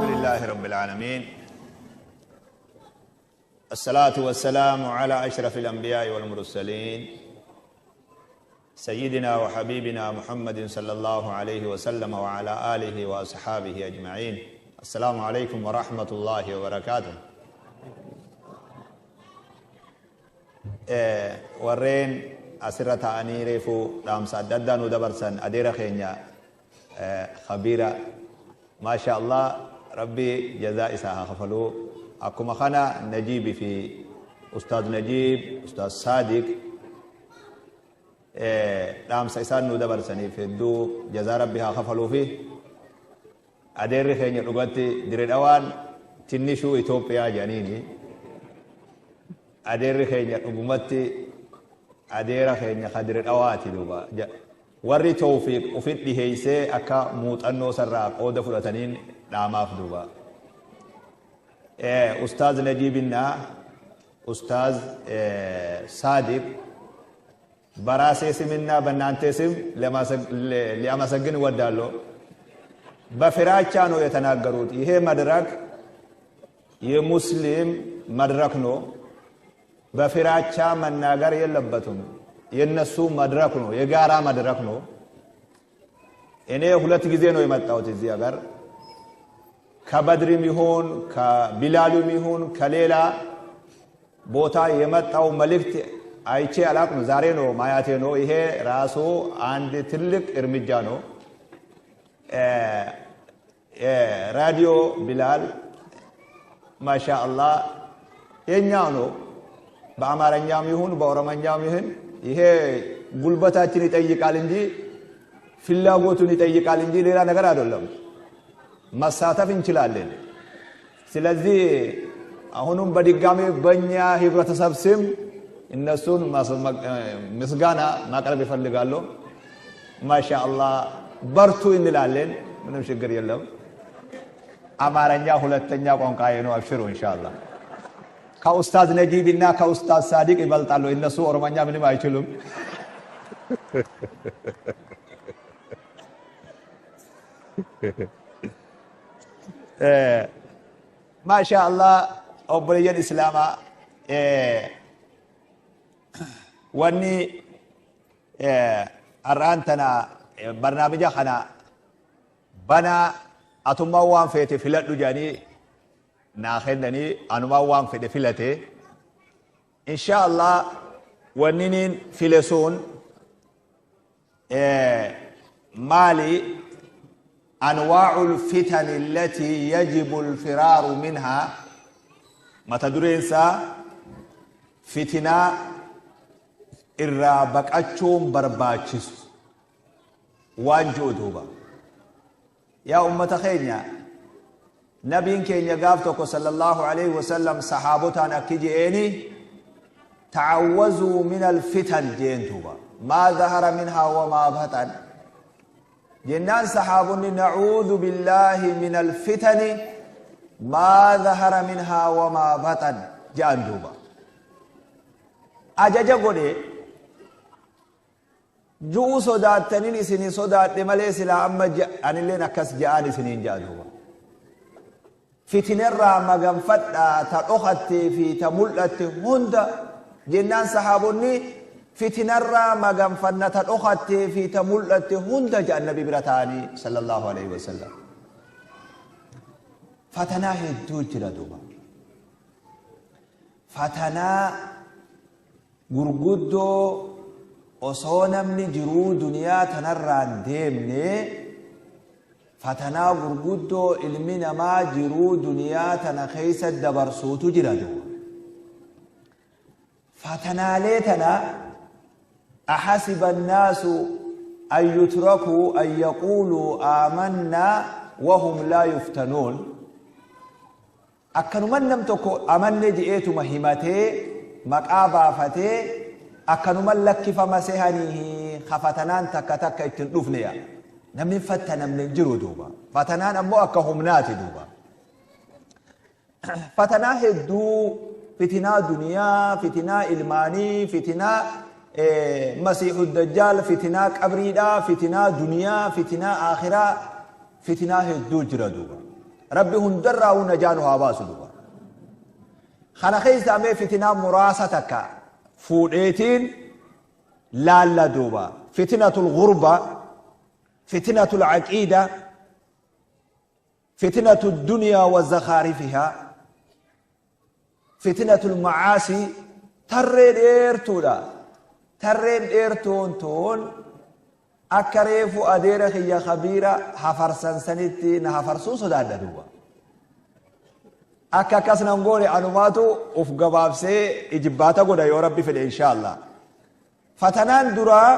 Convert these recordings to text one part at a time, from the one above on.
لله رب العالمين، الصلاة والسلام على أشرف الأنبياء والمرسلين، سيدنا وحبيبنا محمد صلى الله عليه وسلم وعلى آله وأصحابه أجمعين. السلام عليكم ورحمة الله وبركاته. Warreen asirra taa'anii reefuu dhaamsa adda addaa nu dabarsan, adeera keenya khabiira, maasha Allah, Rabbi jazaa isaa haa kafaluu. Akkuma kana Najiibi fi Ustaaz Najiib, Ustaaz Saadiq, dhaamsa isaan nu dabarsaniif hedduu jazaa Rabbi haa kafaluu. Fi adeerri keenya dhugatti Dire Dhawaan tinnishuu Itoophiyaa jedhaniini. Adeerri keenya dhugumatti adeera keenya ka Dire Dhawaati. Duuba warri Tawfiiq ufit dhiheeysee akka muuxannoo sarraa qooda fudhataniin dhaamaaf. Duuba Ustaaz Najiibinnaa Ustaaz Saadiq በራሴ ስምና በእናንተ ስም ሊያመሰግን እወዳለሁ። በፍራቻ ነው የተናገሩት። ይሄ መድረክ የሙስሊም መድረክ ነው። በፍራቻ መናገር የለበትም። የነሱ መድረክ ነው፣ የጋራ መድረክ ነው። እኔ ሁለት ጊዜ ነው የመጣሁት እዚህ ሀገር። ከበድርም ይሁን ከቢላሉም ይሁን ከሌላ ቦታ የመጣው መልእክት አይቼ አላቅም። ዛሬ ነው ማያቴ ነው። ይሄ ራሱ አንድ ትልቅ እርምጃ ነው። ራዲዮ ቢላል ማሻ አላህ የኛው ነው። በአማርኛም ይሁን በኦሮመኛም ይሁን ይሄ ጉልበታችን ይጠይቃል እንጂ፣ ፍላጎቱን ይጠይቃል እንጂ ሌላ ነገር አይደለም። መሳተፍ እንችላለን። ስለዚህ አሁንም በድጋሚ በእኛ ህብረተሰብ ስም እነሱን ምስጋና ማቅረብ ይፈልጋለሁ። ማሻ አላህ በርቱ እንላለን። ምንም ችግር የለም። አማርኛ ሁለተኛ ቋንቋዬ ነው። አብሽሩ ኢንሻአላህ። ከኡስታዝ ነጂብና ከኡስታዝ ሳዲቅ ይበልጣሉ። እነሱ ኦሮሞኛ ምንም አይችሉም። ማሻ አላህ obboleeyyan islaamaa, wanni har'aan tana barnaamija kana banaa atummaan waan feete filadhu jedhanii naa kennanii, anumaan waan fedhe filate. Insha Allah wanni niin file sun maali? أنواع الفتن التي يجب الفرار منها. Mata dureen isaa fitinaa irraa baqachuun barbaachisu waan ji'u. Duuba yaa ummata keenya, nabiin keenya gaaf tokko sallallahu alaihi wasallam sahaabotaan akki je'eeni, تعوذوا من الفتن jeen. Duuba ما ظهر منها وما بطن jennaan sahaabonni نعوذ بالله من الفتن ما ظهر منها وما بطن je'an. Duuba ajaja godhe ju'uu sodaattaniin isinii sodaadhe malee silaa amma anilleen akkas je'aan isiniin je'a. Duuba fitinarraa maganfadhaa ta dhokattee fi ta mul'atte hunda jennaan sahaabonni fitinarraa maganfanna ta dhokattee fi ta mul'atte hunda je'an nabi bira ta'anii sallallahu alaihi wasallam. Fatanaa hedduu jira. Duuba fatanaa gurguddoo osoo namni jiruu duniyaa tanarraan deemne, fatanaa gurguddoo ilmi namaa jiruu duniyaa tana keessa dabarsuutu jira. Duuba fatanaalee tana أحسب الناس أن يتركوا أن يقولوا آمنا وهم لا يفتنون. Akkanuman nam tokko amanne je'eetuma himatee maqaa baafatee akkanuman lakkifama sehanii fatanaan takka takka ittiin dhufne yaa namni fattanamne hin jiru. Duuba fatanaan ammoo akka humnaati. Duuba fatanaa hedduu, fitinaa duniyaa, fitinaa ilmaanii, fitinaa masiixu dajjaal, fitinaa qabriidhaa, fitinaa duniyaa, fitinaa aakhiraa, fitinaa hedduu jira. Duuba Rabbi hundarraa'uu najaa nu haa baasu duba. Kana keessaa mee fitinaa muraasa takka fuudheetiin laalla duuba. Fitinatul gurba, fitinatul aqiida, fitinatul duniyaa wa zakhaarifihaa, fitinatul macaasii. Tarree dheertuudha. Tarreen dheertuun tun akka reefu adeera kiyya kabiira hafarsan sanitti na hafarsuu sodaadha duuba. Akka akkas nan goone anumaatu uf gabaabsee ijibbaata godha yoo Rabbi fedhe insha Allah. Fatanaan duraa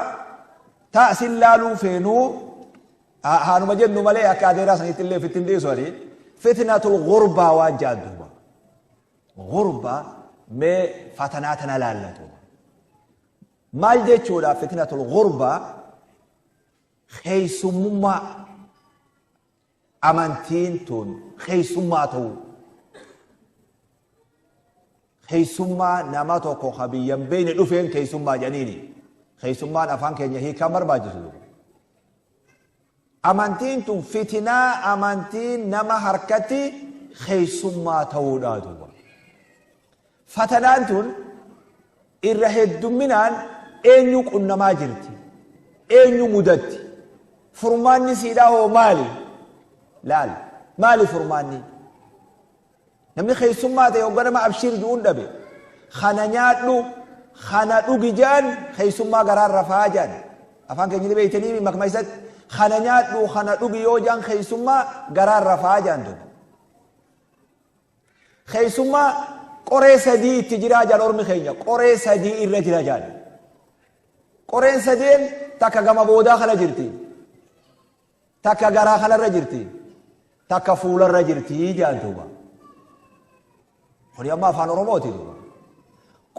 taasin laaluu feenuu haanuma jennu malee akka adeeraa sanitti illee ofitti hin dhiisu ani. Fitnatul gurbaa waan jaan duuba. Gurbaa mee fatanaa tana laalla duuba. Maal jechuudha fitnatul gurbaa? Keessummummaa amantiin tun keessummaa ta'uu. Keessummaa nama tokko ka biyya hin beekne dhufeen keessummaa jedhaniini. Keessummaan afaan keenya hiikaan barbaachisu. Amantiin tun fitinaa amantiin nama harkatti keessummaa ta'uudha duuba. Fatanaan tun irra heddumminaan eenyu qunnamaa jirti? Eenyu mudatti? Furmaanni siidhaa hoo maali? Laal, maali furmaanni? Namni keessummaa ta'e hogga nama abshiir ju'uun dhabe. Kana nyaadhu, kana dhugi jaan keessummaa garaan rafaa jaan. Afaan keenya ni beektanii makma isatti. Kana nyaadhu, kana dhugi yoo jaan keessummaa garaan rafaa jaan duuba. Keessummaa qoree sadii itti jiraa jaan ormi keenya. Qoree sadii irra jira jaan. Qoreen sadeen takka gama boodaa kana jirti. Takka garaa kanarra jirti. Takka fuularra jirti jaan duuba. Kuni amma afaan Oromooti duuba.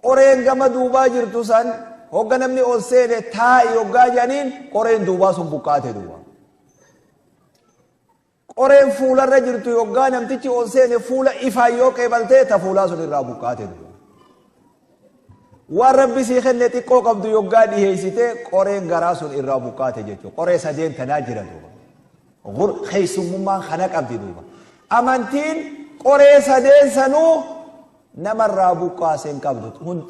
Qoreen gama duubaa jirtu san hogga namni ol seene taa'i hoggaa jedhaniin qoreen duubaa sun buqqaate duuba. Qoreen fuularra jirtu hoggaa namtichi ol seene fuula ifaan yoo qeebaltee ta fuulaa sun irraa buqqaate duuba. Waan Rabbi sii kenne xiqqoo qabdu yoggaa dhiheessite qoreen garaa sun irraa buqqaate jechuudha. Qoree sadeen tanaa jira duuba. Keessummummaan kana qabdi duuba. Amantiin qoree sadeen sanuu namarraa buqqaase hin qabdu.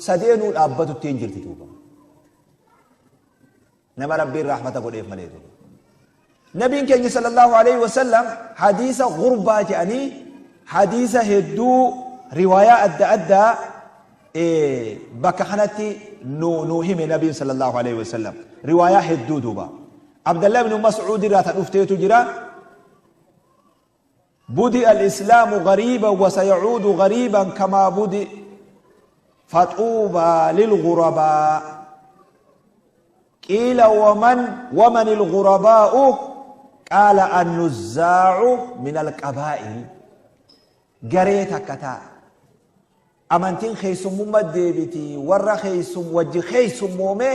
Sadeenuu dhaabbatutti hin jirti duuba. Nama Rabbiin rahmata godheef malee duuba. Nabiin keenya sallallahu alaihi wasallam hadiisa gurbaa jedhanii hadiisa hedduu riwaayaa adda addaa bakka kanatti nu hime nabiin sallallahu alaihi wasallam riwaayaa hedduu duuba. Abdallah ibn Mas'uud irraa ta dhufteetu jira. Budi al-islaamu gariiban wa sayacuudu gariiban kamaa budi faxuubaa lilghurabaa. Qiila waman il-ghurabaa'u qaala annuzzaa'u min al-qabaa'il. Garee takka ta'a. Amantiin keessummummaa deebiti warra keessum wajji keessummoome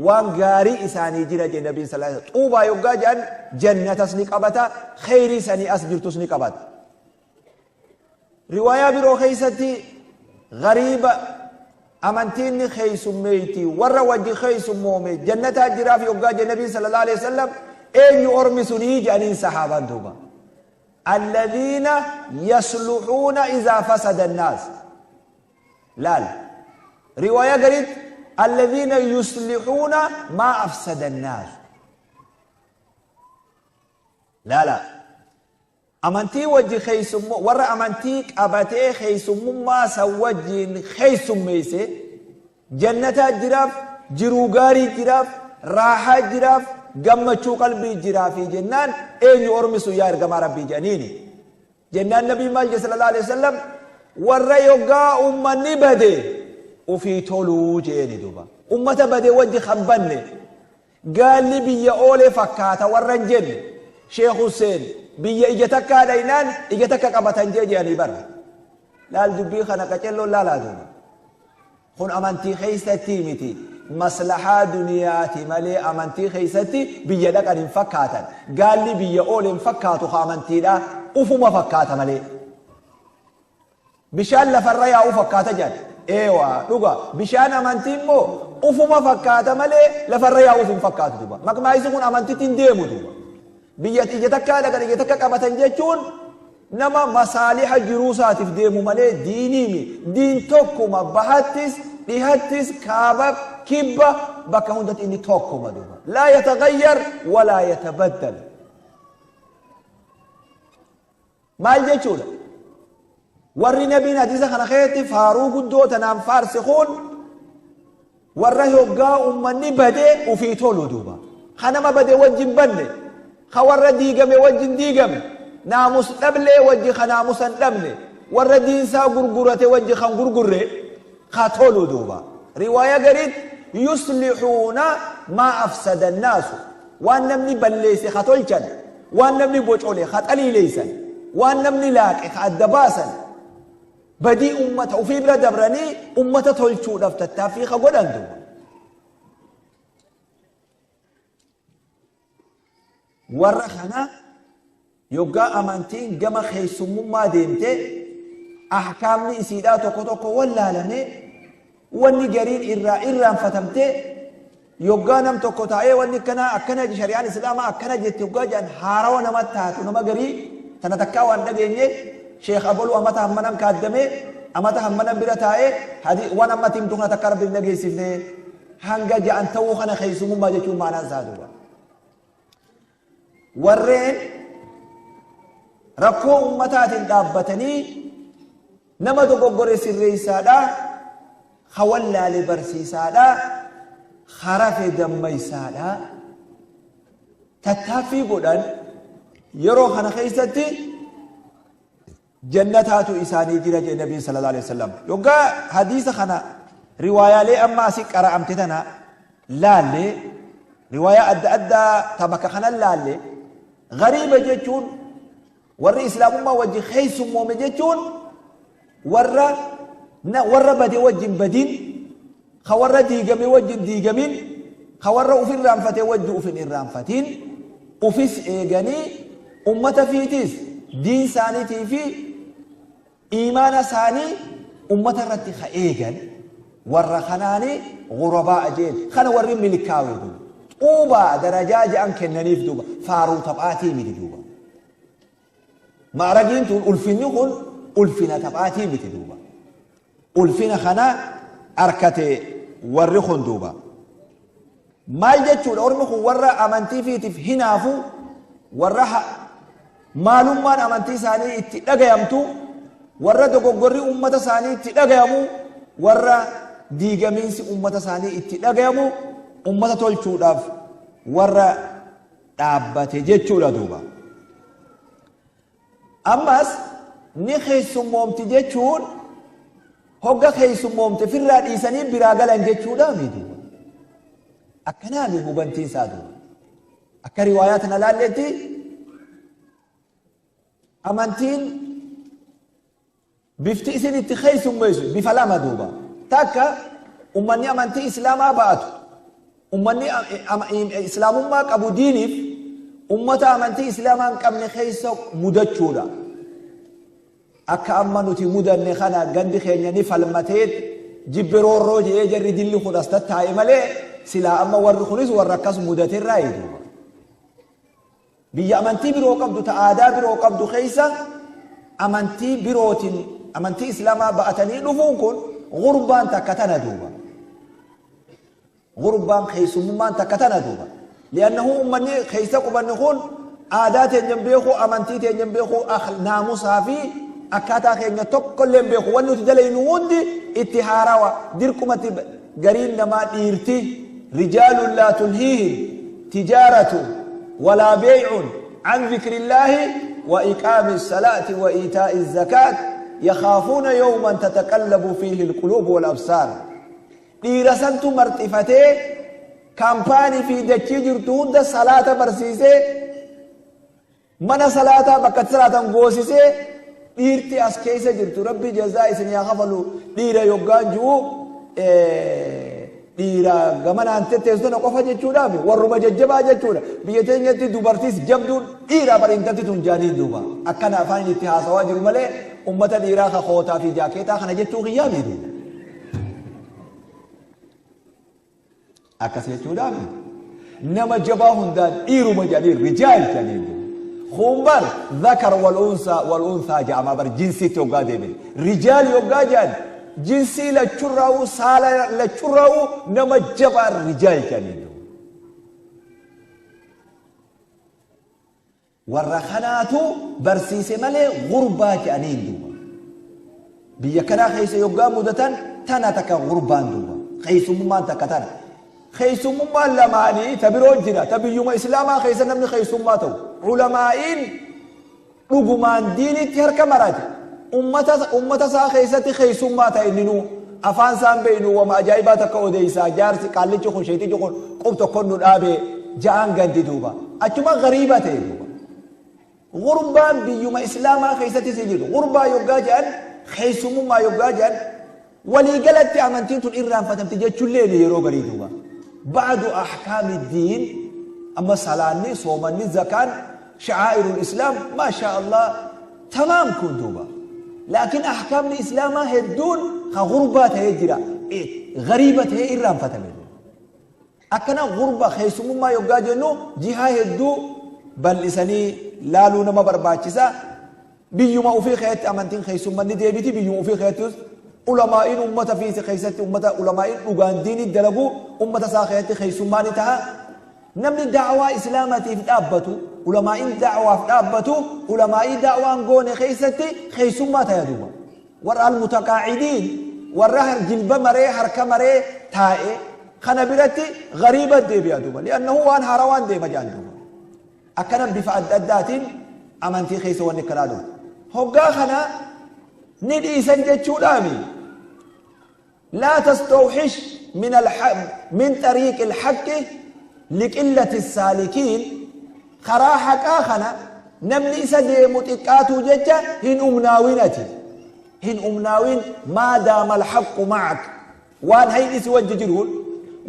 waan gaarii isaanii jira jedhe nabiin sallallahu alaihi wasallam. Xuubaa yoggaa jedhan jannatas ni qabata, kheyrii sanii as jirtus ni qabata. Riwaayaa biroo keessatti gariiba amantiin ni keessummeeyti warra wajji keessummoome jannataa jiraaf yoggaa jedhe nabiin sallallahu alaihi wasallam eenyu ormi sunii jedhaniin sahaabaan duuba. Alladhiina yasluhuuna izaa fasada annaas. Laal. Riwaayaa gariitti alladhiina yuslihuuna maa afsada annaas. Laala. Amantii wajji keessummoo warra amantii qabatee keessummummaa san wajjiin keessummeesse jannataa jiraaf, jiruu gaarii jiraaf, raahaa jiraaf, gammachuu qalbii jiraafi jennaan eenyu ormi sun yaa ergamaa Rabbii jedhaniini. Jennaan nabii maal jedhe sallallahu alaihi wasallam warra yoggaa ummanni bade ufii toluu jeeni duuba. Ummata bade wajji kan banne gaalli biyya oolee fakkaata warra hin jenne Sheekh Hussein biyya ija takkaa dhaynaan ija takka qabatan jee jedhanii bara. Laal dubbii kana qacelloon laalaa duuba. Kun amantii keessatti miti. Maslahaa duniyaati malee amantii keessatti biyya dhaqan hin fakkaatan. Gaalli biyya oole hin fakkaatu ka amantiidha. Ufuma fakkaata malee. Bishaan lafarra yaa'u fakkaata jedhan. Eewa dhuga bishaan amantii immoo ufuma fakkaata malee lafarra yaa'uuf hin fakkaatu duuba. Maqmaayisi kun amantitti hin deemu duuba. Biyya ija takkaa dhaqan ija takka qabatan jechuun Nama masaaliha jiruu isaatiif deemu malee diiniimi. Diin tokkuma bahattis dhihattis kaaba kibba bakka hundatti inni tokkuma duuba. Laa yataghayyar walaa yatabaddal. Maal jechuudha? Warri nabiin hadiisa kana keessatti faaruu guddoo tanaan faarse kun warra hoggaa ummanni badee ufii tolu duuba. Ka nama bade wajjin banne, ka warra diigame wajjin diigame, naamus dhablee wajji ka naamusa hin dhabne, warra diinsaa gurgurate wajji kan gurgurre ka tolu duuba. Riwaaya gariit yuslixuuna maa afsada annaasu, waan namni balleesse ka tolchan, waan namni bocole ka xaliileeysan, waan namni laaqe ka adda baasan, badii ummata ufii bira dabranii ummata tolchuudhaaf tattaaffii ka godhan duuba. Warra kana yoggaa amantiin gama keessummummaa deemte ahkaamni isiidhaa tokko tokko wallaalame, wanni gariin irraa irraanfatamte, yoggaa nam tokko taa'ee wanni akkanaa akkana shari'aan islaamaa akkana jette yoggaa jedhan haarawa namatti taatu. Nama garii tana takkaa waan dhageenye sheekh abaluu amata hammanan kaaddame amata hammanan bira taa'ee waan ammatti himtu kana takkaa rabbi hin dhageessifne hanga ja'an ta'uu kana keessummummaa jechuun maanaan isaa duuba. Warreen rakkoo ummataatiin dhaabbatanii nama dogoggore sirreessaadha, ka wallaale barsiisaadha, ka rafe dammaysaadha tattaaffii godhan yeroo kana keessatti jannataatu isaanii jira jedhe nabiin sallallahu alaihi wasallam. Yoggaa hadiisa kana riwaayaalee amma asii qara'amte tana laalle, riwaayaa adda addaa ta bakka kana laalle, gariiba jechuun warri islaamummaa wajji keessummoome jechuun warra bade wajjin badin, ka warra diigame wajjin diigamin, ka warra uf irraanfate wajji uf hin irraanfatin, ufis eeganii ummata fiitis diin isaaniitii fi iimaana isaanii ummata irratti ka eegan warra kanaani ghurabaa jeen. Kana warri milkaawe duuba xuubaa darajaa je'an kennaniif duuba faaruu taphaatii miti duuba. Ma'ragiin tun ulfinni kun ulfina taphaatii miti duuba. Ulfina kana arkate warri kun duuba. Maal jechuudha? Ormi kun warra amantii fiitiif hinaafu, warra maalummaan amantii isaanii itti dhagayamtu, warra dogoggorri ummata isaanii itti dhagayamu, warra diigamiinsi ummata isaanii itti dhagayamu, ummata tolchuudhaaf warra dhaabbate jechuudha duuba. Ammas ni keessummoomti jechuun hogga keessummoomte firraa dhiisanii biraa galan jechuudha miti. Akkanaami hubantiin isaa duuba. Akka riwaayaa tana laalletti amantiin bifti isin itti keessummeessu bifa lama duuba. Takka ummanni amantii islaamaa ba'atu, ummanni islaamummaa qabu diiniif ummata amantii islaamaa hin qabne keessa mudachuudha. Akka amma nuti mudanne kana gandi keenya ni falmatee jibbe roorroo jedhee jarri dilli kun as tattaa'e malee silaa amma warri kunis warra akkas mudaterraa duuba. Biyya amantii biroo qabdu ta aadaa biroo qabdu keessa amantii birootiin amantii islaamaa ba'atanii dhufuun kun gurbaan takka tana duuba. Gurbaan keessummummaan takka tana duuba. Li'annahu ummanni keessa qubanni kun aadaa teenya beeku, amantii teenya beeku, naamusaa fi akkaataa keenya tokkollee beeku. Wanni nuti dalaynu hundi itti haarawa. Dirqumatti gariin namaa dhiirti rijaalun laa tulhiihim tijaaratu walaa beey'un an zikrillaahi wa iqaami salaati wa iitaa'i zakaat yakhaafuuna yawman tataqallabu fiihi alquluubu wal absaar. Dhiira santu marxifatee kaampaanii fi dachii jirtu hunda salaata barsiisee mana salaataa bakka salaatan goosisee dhiirti as keessa jirtu rabbi jazaa isin haa kafalu. Dhiira yoggaan ji'u dhiira gamanaan tetteessu tana qofa jechuudhaaf warruma jajjabaa jechuudha. Biyya teenyatti dubartiis jabduun dhiira bar intalti tun jaaniin duuba. Akkana afaan itti haasawaa jiru malee ummata dhiiraa ka kootaa fi jaakeetaa kana jechuu kiyyaa miti. Akkas jechuudhaaf nama jabaa hundaan dhiiruma jedhanii rijaal jedhanii. Kun bar dhakar wal unsa wal unthaa ja'ama bar jinsiitti hoggaa deebine. Rijaal yoggaa ja'an jinsii lachurraa'uu, saala lachurraa'uu nama jabaa rijaal jedhaniin. Warra kanaatu barsiise malee gurbaa jedhaniin duuba. Biyya kanaa keessa yoggaa mudatan tana takka gurbaan duuba. Keessummaan takka tana. Keessummaan lamaanii ta biroo jira. Ta biyyuma islaamaa keessa namni keessummaa ta'u. Ulamaa'iin dhugumaan diinitti harka marate. Ummata isaa keessatti keessummaa ta'e inni afaan isaan beeynu wama ajaa'ibaa takka odeessaa, jaarsi qaallichi kun, sheetichi kun qub tokkon nu dhaabe ja'aan gandi duuba. Achuma gariiba ta'e duuba. Gurbaan biyyuma islaamaa keessatti si jiru. Gurbaa yoggaa jedhan, keessummaa yoggaa jedhan, waliigalatti amantiin tun irraanfatamti jechuullee yeroo garii duuba. Ba'du ahkaami diin, amma salaanni, soomanni, zakaan, sha'aa'irul islaam, maashaa Allah, tamaam kun duuba. Laakiin ahkaamni islaamaa hedduun ka gurbaa ta'ee jira. Gariiba ta'ee irraanfatame. Akkana gurbaa keessummaa yoggaa jennu jihaa hedduu bal'isanii laaluu nama barbaachisa. Biyyuma ofii keessatti amantiin keessummaan ni deebiti. Biyyuma ofii keessattis ulamaa'iin ummata fi keessatti ummata ulamaa'iin dhugaan diinii dalagu ummata isaa keessatti keessummaa ni ta'a. Namni da'waa islaamaatiif dhaabbatu, ulamaa'iin da'waaf dhaabbatu, ulamaa'ii da'waan goone keessatti keessummaa ta'a duuba. Warra almutaqaa'idiin, warra jilba maree harka maree taa'e kana biratti gariiba deebi'a duuba. Li'annahu waan haaraa waan deema jaan duuba. Akkana bifa adda addaatiin amantii keessa wanni akkanaa dhufu. Hoggaa kana ni dhiisan jechuudhaami. Laa tastawhish min xariiqi alhaqqi liqillati saalikiin. Karaa haqaa kana namni isa deemu xiqqaatuu jecha hin umnaawin ati. Hin umnaawin maa daama alhaqqu ma'ak. Waan hayni si wajji jiruun,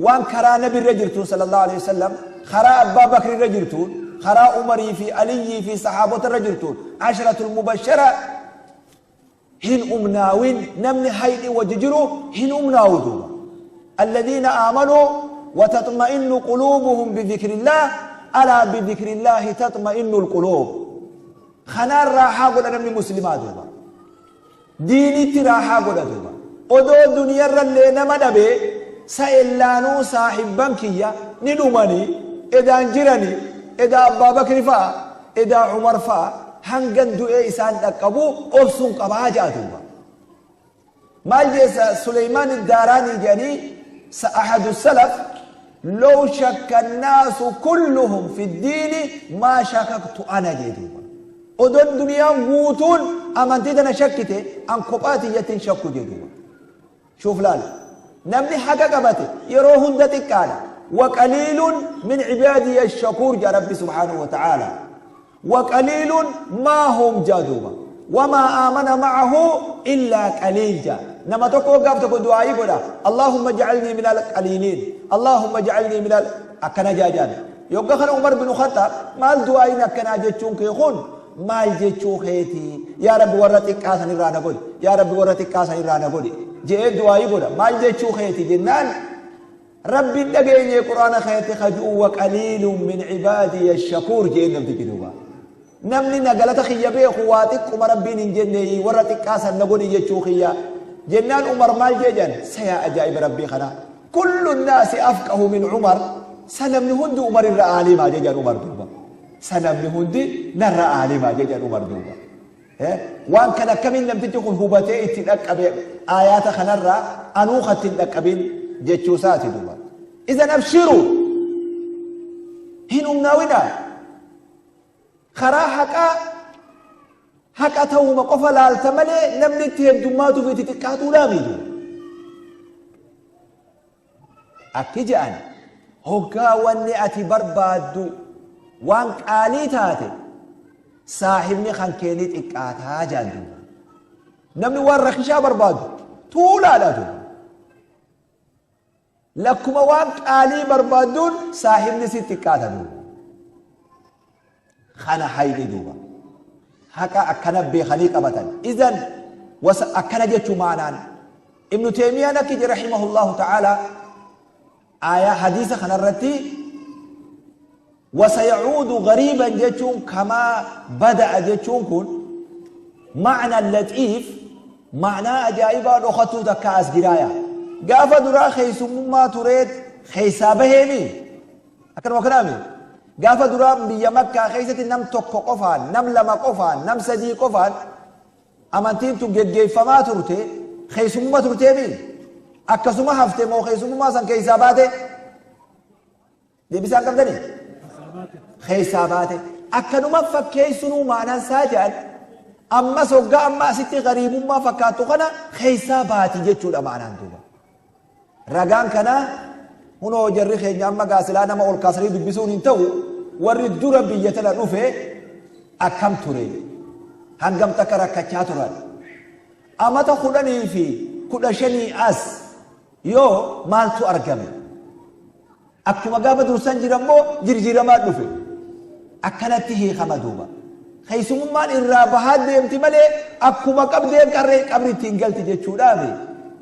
waan karaa nabi irra jirtuun sallallahu alaihi wasallam, karaa Abbaa Bakri irra jirtuun, karaa Umarii fi Aliyyii fi sahaabota irra jirtuun, ashratul mubashshara, hin umnaawin. Namni hayni wajji jiru hin umnaawu duuba. Alladhiina aamanuu وتطمئن قلوبهم بذكر الله ألا بذكر الله تطمئن القلوب. خنار راحة قل نمني مسلمات دوبا. ديني راحة قل دوبا. odoo duniyarrallee nama dhabe sa'ellaanuu saahibban kiyya ni dhumanii edaan jiranii, edaa Abbaa Bakri fa'a, edaa Umar fa'a, hangan du'ee isaan dhaqqabu obsuun qabaa ja'a duuba. Maal jeessa Suleymaan Daaraanii jedhanii ahadu salaf: لو شك الناس كلهم في الدين ما شككت أنا jee duuba. Odoon duniyaan guutuun amantii tana shakkite an kophaa tiyyattiin shakku jee duuba. شوف laal, namni haqa qabate yeroo hunda xiqqaadha. وقليل من عبادي الشكور jaa ربي سبحانه وتعالى. وقليل ما هم jaa duuba. وما آمن معه إلا قليل jaa. Nama tokko gaaf tokko du'aayii godha. اللهم اجعلني من القليلين. اللهم اجعلني من akkana jaajaan. Yogga kana Umar bin Khattab, maal du'aayiin akkanaa jechuun kee kun, maal jechuu keetii? Yaa Rabbi, warra xiqqaa san irraa na godhi. Yaa Rabbi, warra xiqqaa san irraa na godhi. Je'ee du'aayii godha. Maal jechuu keetii jennaan, Rabbiin dhageenye quraana keetti kajuu وقليل من عبادي الشكور jeen namtichi duuba. Namni na galata kiyya beeku waa xiqquma Rabbiin hin jenne, warra xiqqaa san na godhi jechuu kiyya. Jennaan Umar maal jeejan? Sayaa ajaa'iba Rabbii kana. كل الناس أفقه من عمر. Sanamni hundi Umar irra aalimaa jejan Umar duuba. Sanamni hundi narra aalimaa jejan Umar duuba. Waan kana akkamiin namtichi kun hubatee itti dhaqqabe aayaata kanarraa anuu katti hin dhaqqabin jechuu isaati duuba. إذن أبشروا, hin umnaawina. Karaa haqaa haqa ta'uuma qofa laalta malee namni itti heddummaatu fi itti xiqqaatuudhaa miidhu. Akki je'an, hoggaa wanni ati barbaaddu waan qaalii taate saahibni kan keenii xiqqaataa jaan duuba. Namni waan rakishaa barbaadu tuulaadha duuba. Lakkuma waan qaalii barbaadduun saahibni si xiqqaata duuba. Kana hayni duuba. Haqa akkana beekanii qabatan. إذن akkana jechuu maanaan. Ibnu Teemiyaan akki jedhe رحمه الله تعالى aayaa hadiisa kanarratti. Wasayacuudu gariiban jechuun kamaa bada'a jechuun kun ma'na laxiif, ma'naa ajaa'ibaa dhokatuu takka as jiraaya. Gaafa duraa keeysumummaa tureet keeysaa baheemi, akkanuma kanaami. Gaafa duraa biyya Makkaa keessatti nam tokko qofaan, nam lama qofaan, nam sadii qofaan amantiin tun geggeeffamaa turte, keeysumummaa turteemi. Akkasuma hafte moo keeysumummaa san keeysaa baate? Deebisaan qabdanii? Keessaa baate. Akkanuma fakkeessunuu maanaan isaa jedhan, ammas hoggaa amma asitti gariibummaa fakkaattu kana keessaa baati jechuudha maanaan duuba. Ragaan kanaa hunoo jarri keenya amma gaasilaa nama ol kaasanii dubbisuun hin ta'u, warri dura biyya tana dhufe akkam ture, hangam takka rakkachaa turan, amata 10 fi 15 as yoo maaltu argame, akkuma gaafa dursan jiran moo jirjiiramaa dhufe? Akkanatti hiikama duuba. Keessumummaan irraa bahaa deemti malee akkuma qabdeen qarree qabri ittiin galti jechuudhaafi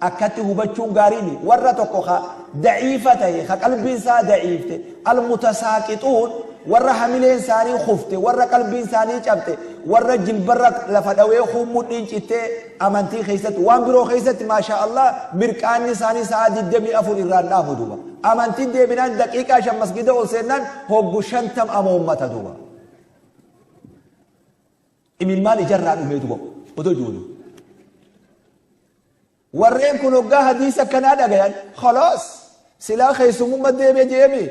akkatti hubachuun gaariini. Warra tokko ka daciifa ta'e, ka qalbiin isaa daciifte, almutasaaqixuun, warra hamileen isaanii kufte, warra qalbiin isaanii cabte, warra jilbarra lafa dhawee mudhiin cittee, amantii keessatti waan biroo keessatti maashaa Allah mirqaanni isaanii sa'a 24 irraan dhaamu duuba. Amantiin deebinaan daqiiqaa 5 masgida ol seennaan hoggu 50 amoommata duuba. Imimmaan ijarraa dhumee duuba otoo jiru. Warreen kun hoggaa hadiisa akkanaa dhagayan, khalaas, silaa keessumummaa deeme jeemi,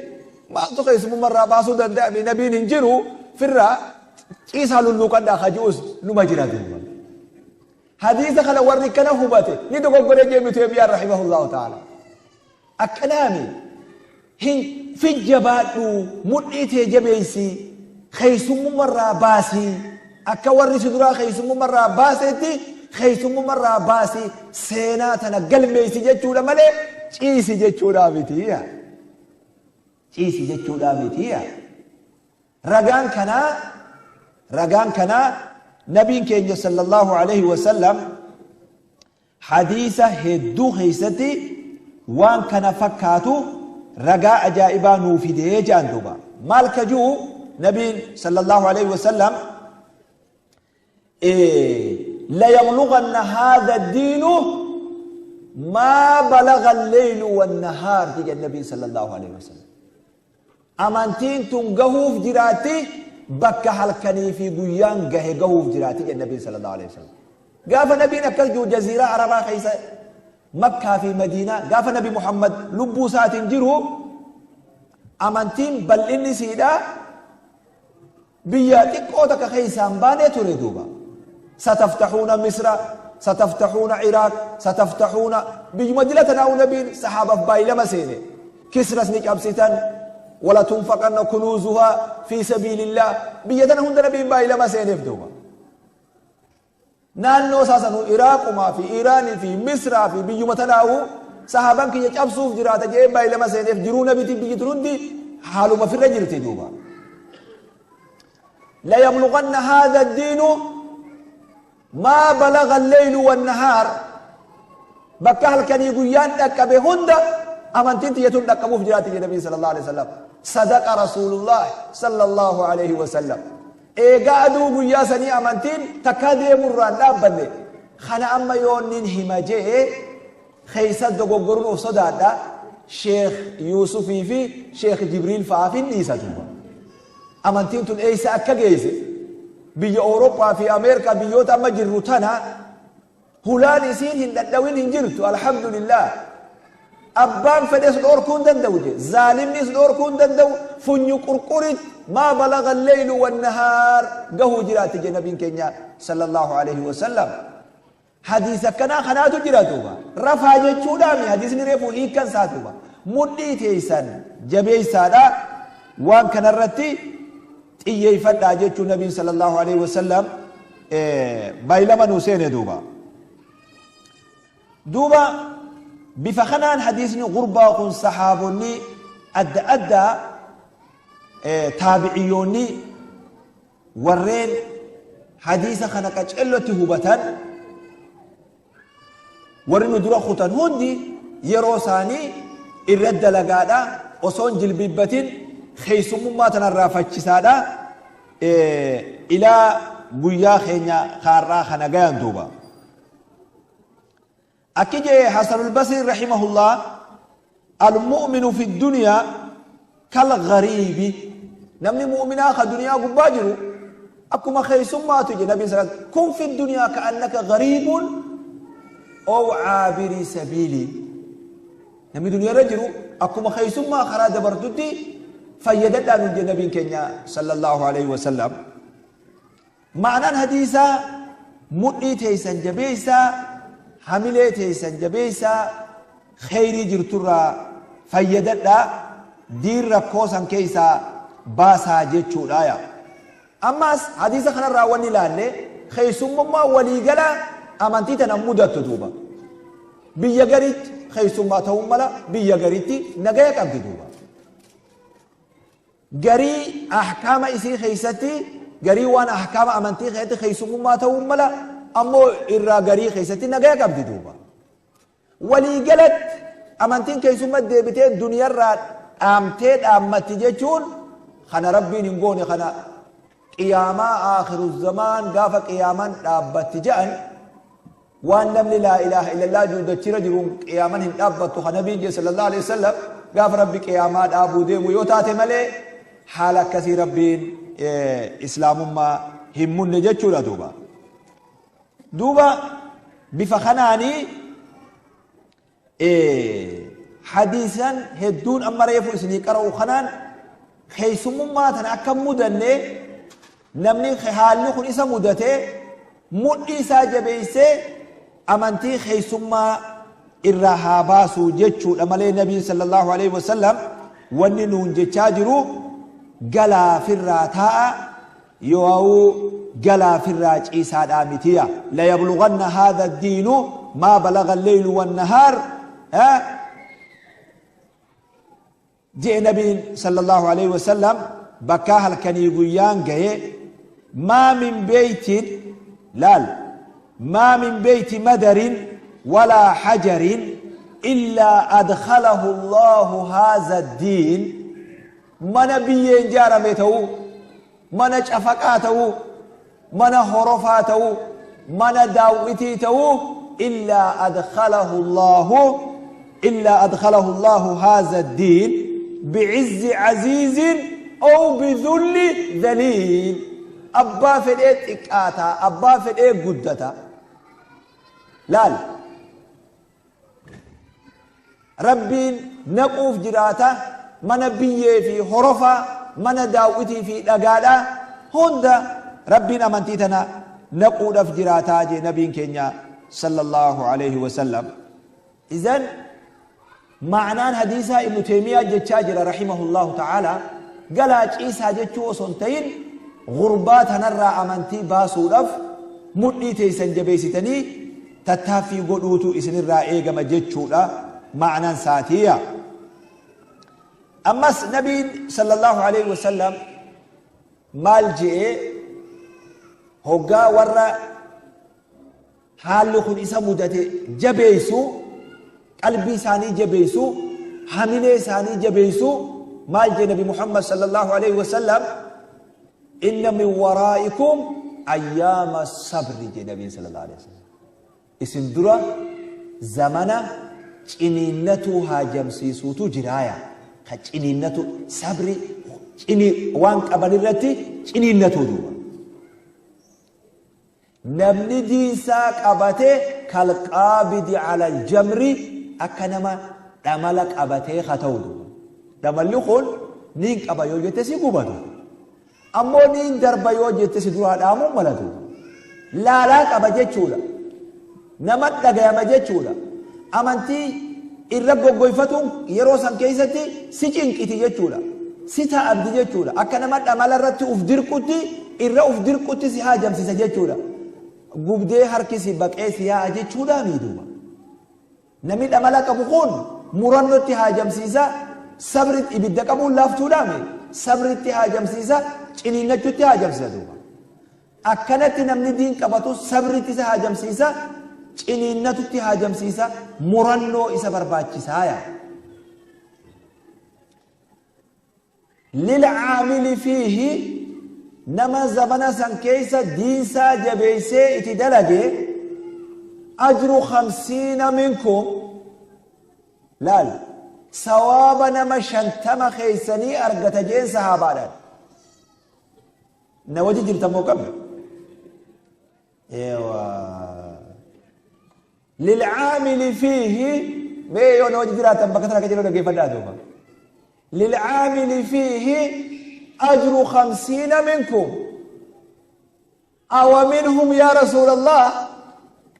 maaltu keessumummaa irraa baasuu danda'ame, nabiin hin jiru firraa ciisaa lulluuqadhaa kaji'us numa jira duuba. Hadiisa kana warri kana hubate ni dogoggoree jeemi Teemiyaan rahimahullahu ta'ala. Akkanaami hin fijjabaadhu, mudhii tee jabeessi, keessumummaa irraa baasii, akka warri si duraa keessumummaa irraa baasetti keessumummaa irraa baasi, seenaa tana galmeessi jechuudha malee ciisi jechuudha miti. Ciisi jechuudha miti. Ragaan kanaa nabiin keenya sallallahu alaihi wasallam hadiisa hedduu keessatti waan kana fakkaatu ragaa ajaa'ibaa nuu fidee jedhan duuba. Maal ka ji'u nabiin sallallahu alaihi wasallam? ليبلغن هذا الدين ما بلغ الليل والنهار jedhe النبي صلى الله عليه وسلم. Amantiin tun gahuuf jiraatti bakka halkanii fi guyyaan gahe gahuuf jiraatti jedhe nabiin sallallahu alaihi wasallam. Gaafa nabiin akkas jiru jaziiraa Arabaa keessa, Makkaa fi Madiinaa, gaafa Nabi Muhammad lubbuu isaatiin jiru, amantiin bal'inni siidha biyya xiqqoo takka keessaan baanee ture duuba. Sataftaxuuna Misra, sataftaxuuna Iraaq, sataftaxuuna biyyuma dila tanaa'u nabiin sahaabaaf baay'ilama seene. Kisras ni cabsitan, wala tunfaqanna kunuuzuhaa fi sabiilillah, biyya tana hunda nabiin baay'ilama seeneef duuba. Naannoo isaa sanuu Iraaqumaa fi Iraanii fi Misraa fi biyyuma tanaa'u sahaabaan kiyya cabsuuf jiraata jedhee baay'ilama seeneef. Jiruu nabitiin biyyi tun hundi haaluma firra jirti duuba. ليبلغن هذا الدين ما بلغ الليل والنهار، bakka halkanii guyyaan dhaqqabe hunda amantiin tiyyatun dhaqqabuuf jiraati jedhe nabii sallallahu alaihi wasallam. Sadaqa rasuulullah sallallahu alaihi wasallam. Eegaa aduu guyyaa sanii amantiin takkaa deemurraan dhaabbanne. Kana amma yoonnin hima jee keessa dogoggoruun of sodaadha. Sheekh Yuusufii fi Sheekh Jibriil fa'aaf hin dhiisa duuba. Amantiin tun eessa akka geesse, biyya Awurooppaa fi Ameerikaa, biyyoota amma jirru tana hulaan isiin hin dhadhawin hin jirtu, alhamdulillah. Abbaan fedhes dhorkuu hin danda'u je, zaalimnis dhorkuu hin danda'u. Funyu qurqurit maa balaga alleylu wannahaar gahuu jiraatti je nabiin keenya sallallahu alaihi wasallam. Hadiisa akkanaa kanaatu jira duuba. Rafaa jechuudhaami hadiisni reefu hiikkan isaa duuba. Mudhii teessan jabeessaadha, waan kanarratti xiyyeeffadhaa jechuu nabiin sallallahu alaihi wasallam baay'ilama nuu seene duuba. Duuba bifa kanaan hadiisni gurbaa kun sahaabonni adda addaa, taabiciyyoonni, warreen hadiisa kana qacellotti hubatan, warri nu dura kutan hundi yeroo isaanii irra dalagaadha osoon jilbibbatin. Keessummummaa tanarraa fachisaadha ilaa guyyaa keenya kaarraa kana gayan duuba. Akki jee Hasanul Basri rahimahullah: المؤمن في الدنيا كالغريب. Namni mu'minaa ka duniyaa gubbaa jiru akkuma keessummaatu je nabiin sallallahu كن في الدنيا كأنك غريب أو عابر سبيل. Namni duniyaa irra jiru akkuma keessummaa karaa dabartutti fayyadadhaa nuun je nabiin keenya sallallahu alaihi wasallam. Ma'anaan hadiisaa mudhii teeysan jabeeysaa, hamilee teeysan jabeeysaa, kheyrii jirturraa fayyadadhaa, diin rakkoo san keeysaa baasaa jechuudha yaa. Ammas hadiisa kanarraa wanni ilaalle keessummummaa waliigala amantii tana mudattu duuba. Biyya garitti keessummaa ta'uu mala, biyya garitti nagaya qabdi duuba. Garii ahkaama isii keessatti, garii waan ahkaama amantii keessatti keessummummaa ta'uu mala, ammoo irraa garii keessatti nagaya qabdi duuba. Waliigalatti amantiin keessummaa deebitee duniyarraa dhaamtee dhaammatti jechuun kana Rabbiin hin goone. Kana qiyaamaa aakhiru zamaan gaafa qiyaamaan dhaabbatti je'an, waan namni laa ilaaha illallah jiru dachira jiruun qiyaaman hin dhaabbattu kan nabiin jee sallallahu alaihi wasallam, gaafa Rabbi qiyaamaa dhaabuu deemu yoo taate malee haala akkasii Rabbiin islaamummaa hin munne jechuudha duuba. Duuba bifa kanaanii hadiisan hedduun amma reefu isinii qara'u kanaan keessummummaa tana akka mudanne, namni haalli kun isa mudate mudhii isaa jabeessee amantii keessummaa irraa haa baasu jechuudha malee nabiin sallallahu alaihi wasallam wanni nuun jechaa jiru galaafirraa taa'a yoo galaafirraa ciisaadhaa mitiya. ليبلغن هذا الدين ما بلغ الليل والنهار jee nabiin sallallahu alaihi wasallam. Bakkaa halkanii guyyaan gaye ما من بيت laal ما من بيت مدر ولا حجر إلا أدخله الله هذا الدين. Mana biyyeen ijaarame ta'uu, mana cafaqaa ta'uu, mana horofaa ta'uu, mana daawwitii ta'uu, إلا أدخله الله إلا أدخله الله هذا الدين بعز عزيز أو بذل ذليل. Abbaa fedhee xiqqaataa, abbaa fedhee guddataa, laal, Rabbiin naquuf jiraata mana biyyee fi horofaa, mana daawwitii fi dhagaadhaa hunda Rabbiin amantii tana naquudhaaf jiraataa jee nabiin keenya sallallahu alaihi wasallam. إذن ma'anaan hadiisaa Ibnu Teemiyaa jechaa jira rahimahullahu ta'ala galaa ciisaa jechuu osoo hin ta'in gurbaa tanarraa amantii baasuudhaaf mudhii teessan jabeessitanii tattaaffii godhuutu isinirraa eegama jechuudha ma'anaan saatiya. Ammas nabiin sallallahu alaihi wasallam maal je'ee hoggaa warra haalli kun isa mudate jabeessu, qalbii isaanii jabeessu, hamilee isaanii jabeessu, maal jee nabi Muhammad sallallahu alaihi wasallam? إن من ورائكم أيام الصبر jee nabiin sallallahu alaihi wasallam. Isin dura zamana ciniinnatuu haajamsiisuutu jiraaya. Ka ciniinnatu sabri cini waan qaban irratti ciniinnatuu duuba. Namni diinsaa qabate كالقابض على الجمر, akka nama dhamala qabatee haa ta'u duuba. Dhamalli kun niin qaba yoo jette si gubatu. Ammoo niin darba yoo jette si duraa dhaamuu malatu. Laalaa qaba jechuudha. Nama dhagayama jechuudha. Amantii irra goggoyfatuun yeroo san keessatti si cinqiti jechuudha. Si ta'abdi jechuudha. Akka nama dhamala irratti uf dirqutti irra uf dirqutti si haajamsiisa jechuudha. Gubdee harki si baqee si yaa'a jechuudha miidhuba. Namni dhamala qabu kun murannootti haajamsiisa, sabri ibidda qabuun laaftuudhaami sabritti haajamsiisa, ciniinnachuutti haajamsiisa duuba. Akkanatti namni diin qabatu sabritti isa haajamsiisa, ciniinnatutti haajamsiisa, murannoo isa barbaachisaa yaa. Lilcaamili fiihi, nama zamana san keessa diinsaa jabeeysee iti dalage, ajru 50 minkum. Laal, sawaaba nama 50 keeysanii argata jeen sahaabaadhaan. Na waji jirtan moo qabna? Ewa, lilcaamili fiihi, mee yoo na waji jiraatan bakka tana akka jedhu dhaggeeffadhaa duuba. Lilcaamili fiihi ajru 50 minkum. Awa minhum ya rasuul Allah?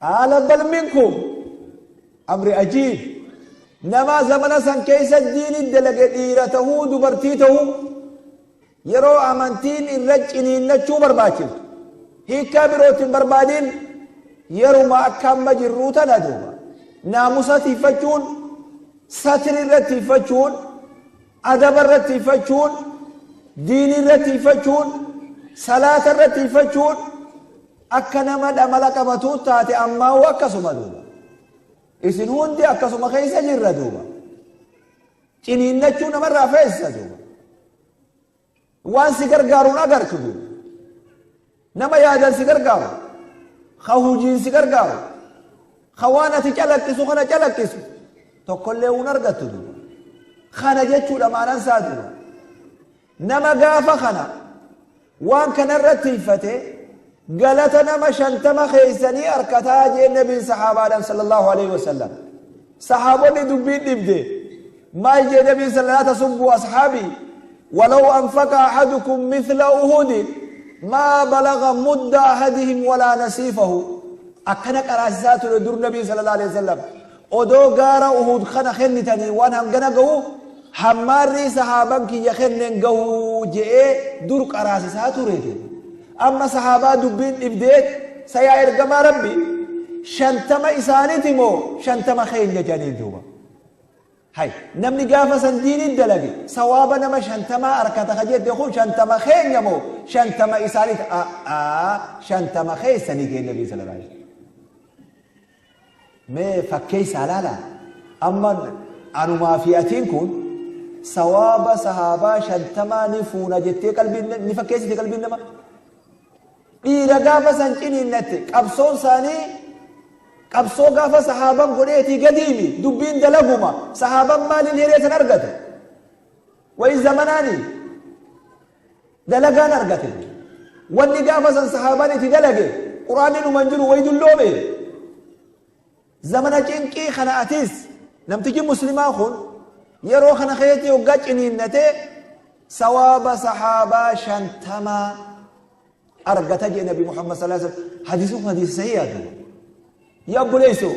Qaala bal minkum. Amri ajiib. Nama zamana san keessa diini dalage, dhiira tahuu dubartii tahuu, yeroo amantiin irra ciniinnachuu barbaachiftu, hiikkaa birootiin barbaadin, yeruma akka amma jirruu tana duuba naamusa tiiffachuun, satri irra tiiffachuun, adaba irra tiiffachuun, diini irra tiiffachuun, salaata irra tiiffachuun akka nama dhamala qabatu taate, ammaa akkasuma duuba. Isin hundi akkasuma keessa jirra duuba. Ciniinnachuu namarraa feessisa duuba. Waan si gargaaruun agartu duuba. Nama yaadan si gargaaru, ka hujiin si gargaaru, ka waan ati calaqqisu kana calaqqisu tokkollee hun argattu duuba. Kana jechuudha maanaan isaa duuba. Nama gaafa kana waan kanarratti hiffate galata nama 50 keeysanii arkataa jeen nabiin sahaabaadhaan sallallahu alaihi wasallam. Sahaabonni dubbiin dhibde. Maal jee nabiin? Laa tasubbuu ashaabii, walaw anfaqa ahadukum mithla uhudin maa balaga mudda ahadihim walaa nasiifahu. Akkana qaraasisaa ture dur nabiin sallallahu alaihi wasallam. Odoo gaara Uhud kana kennitanii waan hangana gahu hammaarrii sahaaban kiyya kenneen gahuu je'ee dur qaraasisaa ture. Amma sahaabaa dubbiin dhibdeet, sayaa ergamaa rabbi, 50 isaaniiti moo 50 keenya jedhaniin duuba. Hay, namni gaafa san diiniin dalage sawaaba nama 50 harkata ka jette kun 50 keenya moo 50 isaaniiti? A'aa, 50 keessanii jee nabii sallallahu alaihi wasallam. Mee fakkeessaa laala. Amma anumaa fi atiin kun sawaaba sahaabaa 50 ni fuuna jettee qalbiin ni fakkeessite qalbiin nama. Dhiira gaafa san ciniinnatte, qabsoon isaanii qabsoo gaafa sahaaban godheetii gadiimi. Dubbiin dalaguma sahaaban maaliin hiree san argate? Wayi zamanaani dalagaan argate. Wanni gaafa san sahaaban itti dalage quraanni dhuman jiru, wayi dulloome. Zamana cinqii kana atis namtichi muslimaa kun yeroo kana keessatti hoggaa ciniinnate sawaaba sahaabaa 50 argata jee nabi Muhammad sallallahu alaihi wasallam. Hadiisni kun hadiisa sahihaa duuba. Yaa obboleessoo,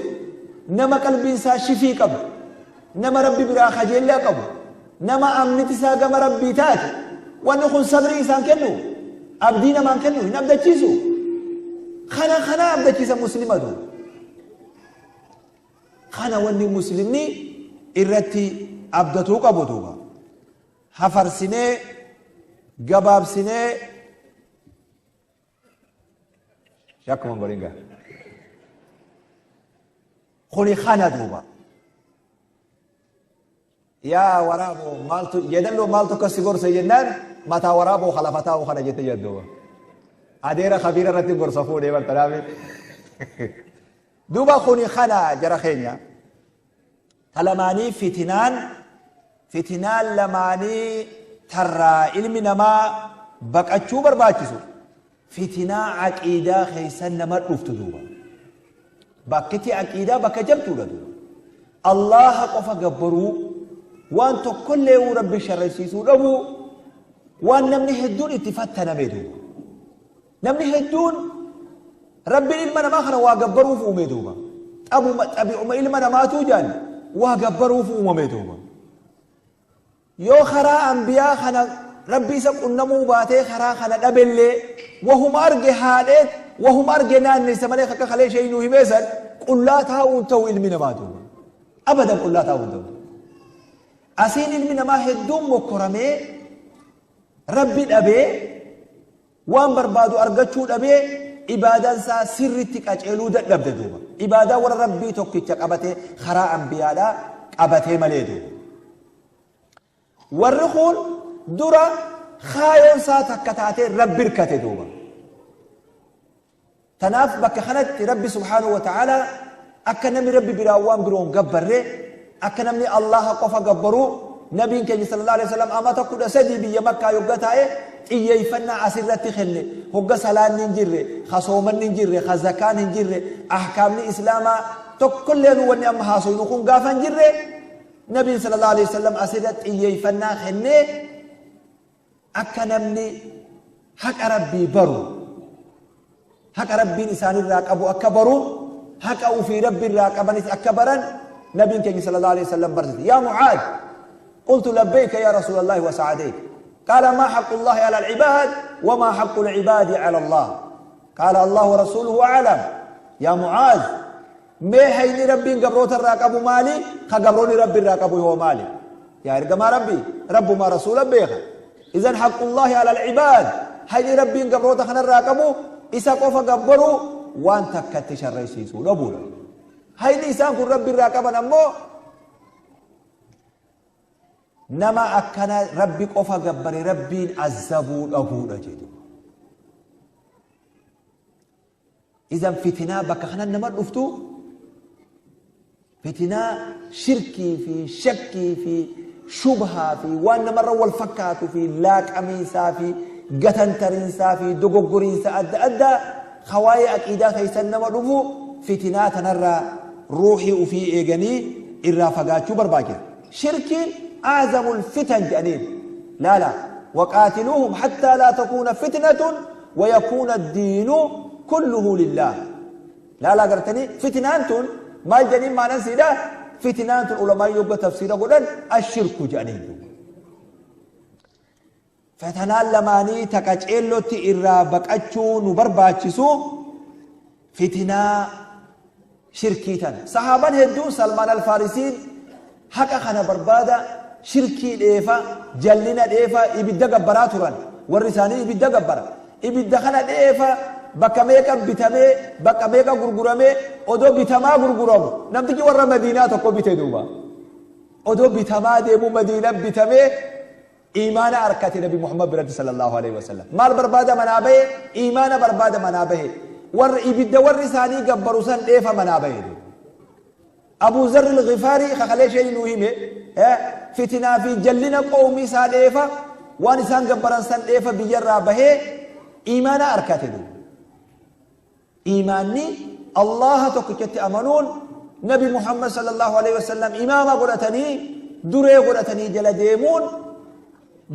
nama qalbiin isaa shifii qabu, nama rabbi biraa kajeellaa qabu, nama amniti isaa gama rabbii taate, wanni kun sabrii isaan kennu, abdii namaan kennu, hin abdachiisu. Kana kana abdachiisa muslima duuba. Kana wanni muslimni irratti abdatuu qabu duuba. Hafarsinee gabaabsinee shakkuma godhin gaa. Kuni kana duuba. Yaa waraaboo, maaltu yeedalloo maaltu akkas si gorsa jennaan, mataa waraaboo kalafa taa'u kana jette jedhuuba. Adeera kabiira irratti gorsa fuudhee bartanaafi. Duuba kuni kana jara keenya. Ta lamaanii fitinaan lamaanii tarraa ilmi namaa baqachuu barbaachisu fitinaa aqiidaa keessa nama dhuftu duuba. Bakkiti aqiidaa bakka jabduudha duuba. Allaha qofa gabbaruu, waan tokkollee rabbi sharrisiisuu dhabuu, waan namni hedduun itti fattaname duuba. Namni hedduun rabbiin ilma namaa kana waa gabbaruuf uume duuba. Xabi'uma ilma namaatuu jaan waa gabbaruuf uumame duuba. Yoo karaa ambiyaa kana rabbi isa qunnamuu baatee karaa kana dhabellee, wahuma arge haadheet, wahuma arge naannessa malee akka kalee ishee nuu himeessan qullaa taa'uun ta'u ilmi namaa duuba. Abadan qullaa taa'uun ta'u. Asiin ilmi namaa hedduun mokkoramee rabbi dhabee, waan barbaadu argachuu dhabee, ibaadaan isaa sirritti qaceeluu dadhabde duuba. Ibaadaa warra rabbii tokkicha qabatee karaa ambiyaadhaa qabatee malee duuba. Warri kun Dura kaayoon isaa takka taatee Rabbi hirkate duuba. Tanaaf bakka kanatti Rabbi subhaanahu wa ta'aalaa akka namni Rabbi biraa waan biroo hin gabbarre, akka namni Allaaha qofa gabbaru, Nabiin keenya sallallahu alaihi wasallam amata 13 biyya Makkaa yogga taa'e xiyyeeffannaa asirratti kenne. Hogga salaanni hin jirre, ka soomanni hin jirre, ka zakaan hin jirre, ahkaamni Islaamaa tokkolleenu wanni amma haasoynu kun gaafa hin jirre, Nabiin sallallahu alaihi wasallam asirratti xiyyeeffannaa kennee akka namni haqa Rabbii baru, haqa Rabbiin isaanirraa qabu akka baru, haqa ufii Rabbiirraa qabanis akka baran Nabiin keenya sallallahu alaihi wasallam barsiise. Yaa Mucaad, qultu labbayka yaa Rasuulallahi wa sa'adayk. Qaala maa haqqullahi ala al-ibaad wa maa haqqul ibaadi ala Allah. Qaala Allahu wa rasuuluhu a'lam. Yaa Mucaaz, Mee hayni Rabbiin gabroota irraa qabu maali? Ka gabroonni Rabbi irraa qabu hoo maali? Yaa ergamaa Rabbii, Rabbumaa Rasuula beeka. Izan haqqullaahi alal ibaad, hayni Rabbiin gabroota kanarraa qabu isa qofa gabbaruu waan takkatti sharraysiisuu dhabuudha. Hayni isaan kun Rabbi irraa qaban ammoo nama akkana Rabbi qofa gabbare Rabbiin azzabuu dhabuudha jedhu. Izan fitinaa bakka kanan nama dhuftu fitinaa shirkii fi shakkii fi shubhaa fi waan namarra wal fakkaatu fi laaqamiinsaa fi gatantariinsaa fi dogoggoriinsa adda addaa ka waa'ee aqiidaa keessan nama dhufu fitinaa tanarraa ruuhii ufii eeganii irraa fagaachuu barbaachisa. Shirkiin aazamul fitan jedhaniin laala waqaatiluuhum hattaa laa takuuna fitnatun wayakuuna addiinu kulluhu lillaah. Laalaa gartanii fitnaan tun maal jedhaniin maanan siidha? Fitnaan tun ulamaan yogga tafsiira godhan ashirku jedhaniin duuba. Fatanaan lamaanii ta qaceellotti irraa baqachuu nu barbaachisu fitinaa shirkii tana. Sahaaban hedduun Salmaan Alfaarisiin haqa kana barbaada shirkii dheefa, jallina dheefa, ibidda gabbaraa turan. Warri isaanii ibidda gabbara. Ibidda kana dheefa bakka meeqa bitamee, bakka meeqa gurguramee, odoo bitamaa gurguramu. Namtichi warra Madiinaa tokko bite duuba. Odoo bitamaa deemu Madiina bitamee Iimaana arkate Nabi Muhammad biratti sallallahu aleyhi wa sallam. Maal barbaada manaa bahe? Iimaana barbaada manaa bahe. Warra ibidda warri isaanii gabbaru san dheefa manaa bahe. Abu Zarri al-Ghifaarii kakalee isheen nuu hime fitinaa fi jallina qawmii isaa dheefa waan isaan gabbaran san dheefa biyyarraa bahee iimaana arkate duuba. Iimaanni Allaaha tokkichatti amanuun Nabi Muhammad sallallahu aleyhi wasallam imaama godhatanii duree godhatanii jala deemuun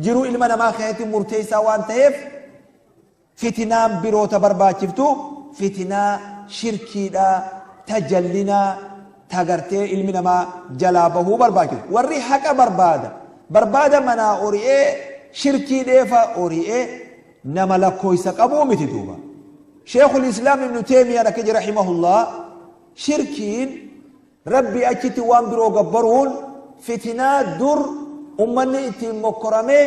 jiruu ilma namaa keessatti murteessaa waan ta'eef fitinaan biroo ta barbaachiftu fitinaa shirkiidha ta jallinaa ta gartee ilmi namaa jalaa bahuu barbaachisu. Warri haqa barbaada barbaada manaa ori'ee shirkii dheefa ori'ee nama lakkooysa qabuu miti duuba. Sheekhul Islaam Ibnu Teeymiyaan akka jedhe rahimahullah shirkiin Rabbii achitti waan biroo gabbaruun fitinaa dur ummanni ittiin mokkoramee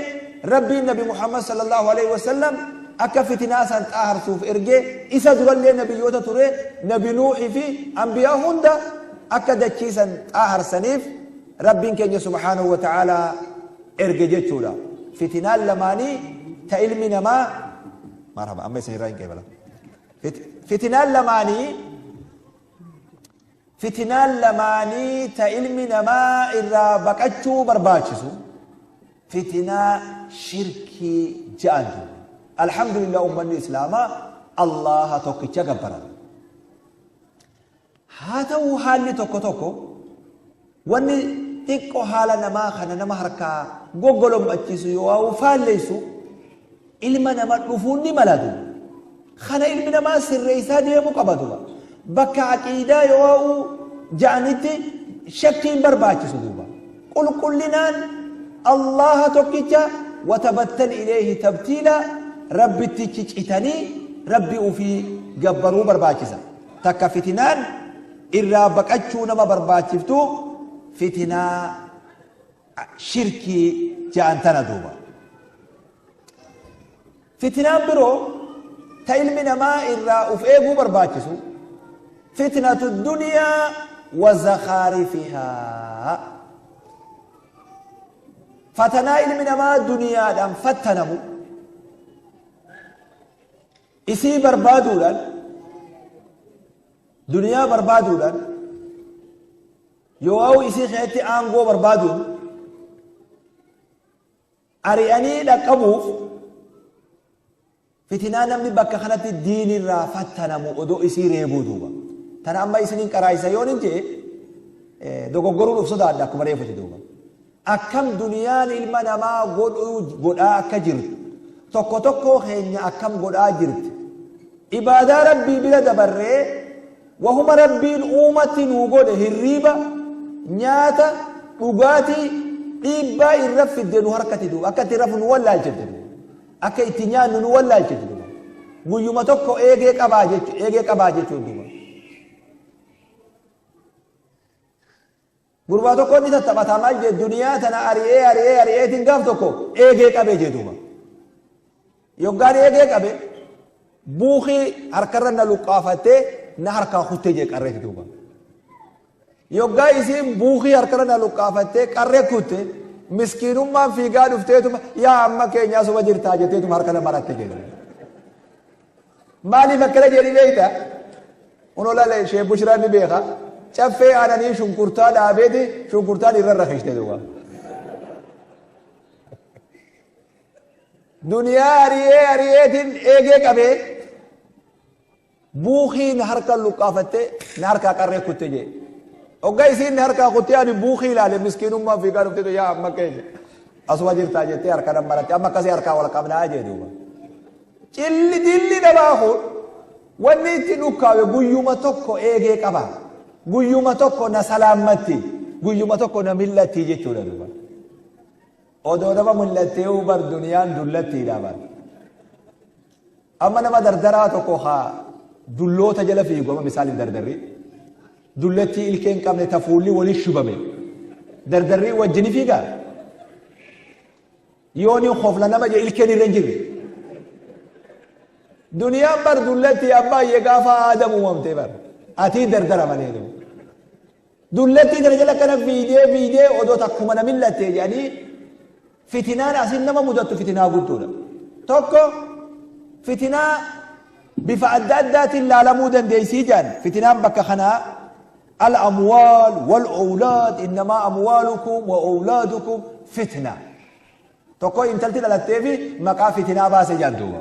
Rabbiin Nabi Muhammad sallallahu alaihi wasallam akka fitinaa san xaaharsuuf erge isa durallee nabiyyoota ture Nabi Nuuhi fi anbiyaa hunda akka dachii san xaaharsaniif Rabbiin keenya subhaanahu wa ta'aalaa erge jechuudha. Fitinaan lamaanii ta ilmi namaa marhaba amma isin irraa hin qeebala. Fitinaan lamaanii fitinaan lamaanii ta ilmi namaa irraa baqachuu barbaachisu fitinaa shirkii ja'an jiru. Alhamdulillah ummanni islaamaa Allaha tokkicha gabbaran. Haa ta'uu haalli tokko tokko wanni xiqqo haala namaa kana nama harkaa goggolom'achiisu yoo'aa'u faalleessu ilma nama dhufuun ni mala duuba. Kana ilmi namaa sirreessaa deemuu qaba duuba. Bakka aqiidaa yoo'aa'u ja'anitti shakkiin barbaachisu duuba. Qulqullinaan Allaaha tokkicha watabattal ileehi tabtiila Rabbittichi citanii Rabbi ufii gabbaruu barbaachisa. Takka fitinaan irraa baqachuu nama barbaachiftu fitinaa shirkii ja'an tana duuba. Fitinaan biroo ta ilmi namaa irraa uf eeguu barbaachisu fitnatu duniyaa wa zakhaarifihaa. Fatanaa ilmi namaa duniyaadhaan fattanamu isii barbaaduudhaan, duniyaa barbaaduudhaan, yoo isii keessatti aangoo barbaaduun ari'anii dhaqqabuuf fitinaa namni bakka kanatti diinirraa fattanamu odoo isii reebuu duuba. Tana amma isiniin qaraayisa yoon hin jee dogoggoruun of sodaadha akkuma reefuti duuba. Akkam duniyaan ilma namaa godhaa akka jirtu, tokko tokkoo keenya akkam godhaa jirti. Ibaadaa Rabbii bira dabarree wahuma Rabbiin uumatti nuu godhe hirriiba, nyaata, dhugaatii dhiibbaa irra fidde nu harkatti duuba. Akka itti rafu nu wallaalchifte duuba. Akka itti nyaannu nu wallaalchifte duuba. Guyyuma tokko eegee qabaa jechuudha, eegee qabaa jechuudha duuba. Gurbaa tokko inni tattaphataa maal jee duniyaa tana ari'ee ari'ee ari'eetiin gaaf tokko eegee qabee jee duuba. Yoggaan eegee qabe buukii harkarra na luqqaafattee na harkaa kuttee jee qarreeti duuba. Yoggaa isiin buukii harkarra na luqqaafattee qarree kutte miskiinummaan fiigaa dhufteetuma yaa amma keenyaa suma jirtaa jetteetuma harka na maratte jee duuba. Maaliif akkana jedhi beekta? Kunoo laala ishee Bushraan ni beeka. Caffee aananii shunkurtaa dhaabeeti shunkurtaan irra rakishte duuba. Duniyaa ari'ee ari'eetiin eegee qabee buukii na harka luqqaafattee na harkaa qarree kutte jee. Hoggaa isiin na harkaa kuttee ani buukii ilaale miskiinummaan fiigaa dhufteetu yaa amma keenya asuma jirtaa jettee harka na maratte amma akkasii harkaa wal qabnaa jee duuba. Cilli dilli namaa kun wanni itti dhukkaawe guyyuma tokko eegee qaba. Guyyuma tokko na salaammatti. Guyyuma tokko na mil'atti jechuudha duuba. Odoo nama mul'attee bar duniyaan dullattiidha bar. Amma nama dardaraa tokko haa dulloota jala fiigu amma misaaliif dardarri. Dullattii ilkee hin qabne ta fuulli wali shubame. Dardarrii wajjin fiigaa. Yooni hofla nama je ilkeen irra hin jirre. Duniyaan bar dullattii abbaayyee gaafa Aadam uumamte bar. Atii dardara malee duuba. Dullattii tana jala kana fiidee fiidee odoo takkuma na millatte jedhanii fitinaan asin nama mudattu fitinaa guddoodha. Tokko fitinaa bifa adda addaatiin laalamuu dandeessii jedhan fitinaan bakka kanaa al-amwaal wal awlaad innamaa amwaalukum wa awlaadukum fitna. Tokko intalti dhalattee fi maqaa fitinaa baase jedhan duuba.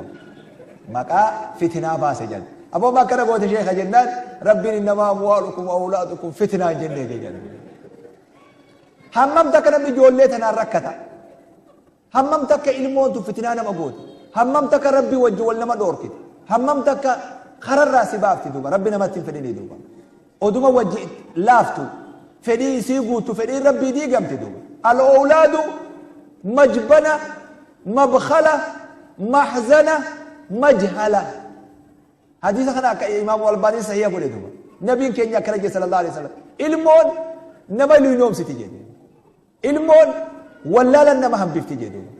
Maqaa fitinaa baase jedhan. Aboo ma akkana goote sheekha jennaan Rabbiin innamaa amwaalukum wa awlaadukum fitnaa hin jennee jedhan. Hammam takka namni ijoollee tanaan rakkata. Hammam takka ilmoon tun fitinaa nama goote. Hammam takka Rabbii wajji wal nama dhoorkite. Hammam takka kararraa si baafti duuba. Rabbi namatti hin fedhinii duuba. Oduma wajji laaftu fedhii isii guuttu fedhiin Rabbii diigamti duuba. Al-awlaadu majbana, mabkhala, mahzana, majhala. Hadiisa kana akka Imaamu Albaaniin sahiha godhe duuba. Nabiin keenya akkana jedhe sallallahu alaihi wasallam. Ilmoon nama luynoomsiti jedhe. Ilmoon wallaalan nama hambifti jedhe duuba.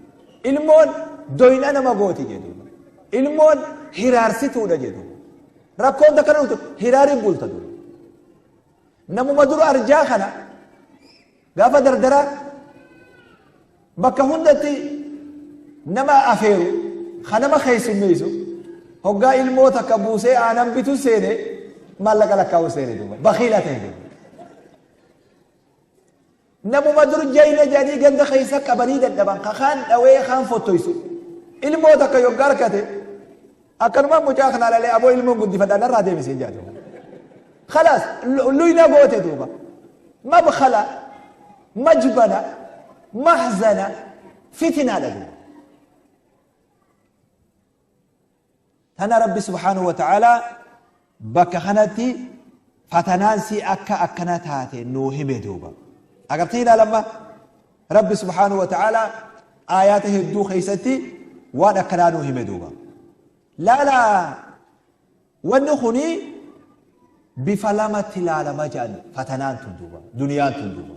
Ilmoon doyna nama gooti jedhe duuba. Ilmoon hiraarsituudha jedhe duuba. Rakkoon takka dhuftu hiraariin bulta duuba. Namuma dura arjaa kana gaafa dardaraa bakka hundatti nama afeeru ka nama keessummeessu hoggaa ilmoo takka buusee aanan bitu seene maallaqa lakkaa'u seene duuba bakiila ta'e duuba. Namuma dur jayna jedhanii ganda keessa qabanii dadhaban ka kaan dhawee kaan fottoysu ilmoo takka yoggaa harkate akkanumaan mucaa kanaa lalee aboo ilmoon guddifadhaa narraa deebisee jaa duuba. Khalaas luyna goote duuba. Mabkhala, majbana, mahzana, fitinaadha duuba. Tana Rabbi subhaanahu wa ta'aalaa bakka kanatti fatanaan si akka akkana taate nuu hime duuba. Agartee ilaalamma Rabbi subhaanahu wa ta'aalaa aayaata hedduu keessatti waan akkanaa nuu hime duuba. Laala wanni kuni bifa lamatti ilaalama jedhan fatanaan tun duuba duniyaan tun duuba.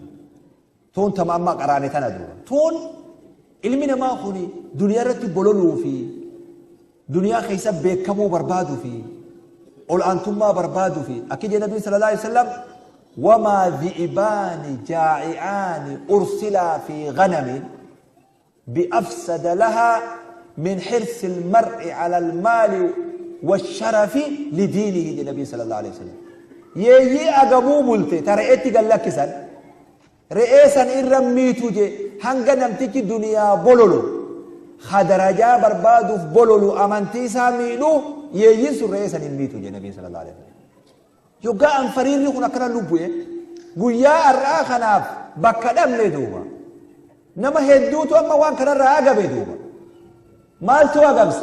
Tuun tama amma qaraane tana duuba. Tuun ilmi namaa kuni duniyaa irratti bololuu fi duniyaa keessa beekamuu barbaaduu fi ol'aantummaa barbaaduu fi akki jedhe nabiin sallallahu alaihi wasallam wamaa dhi'ibaani jaa'i'aani ursilaa fi ghanamiin. بأفسد لها من حرص المرء على المال والشرف لدينه النبي صلى الله عليه وسلم. يي أقبو بلتي ترى قال لك سن رئيسا إرميتو جي هنگا نمتك دنيا بولولو خدرجا بربادو بولولو أمانتي ساميلو يي سر رئيسا إرميتو جي النبي صلى الله عليه وسلم. يوغا أنفرين يكون أكنا لبوه قويا الرأخناف بكدام لدوبا نما هدوتو أما وان كان الرأقا بدوبا مالتو أقبس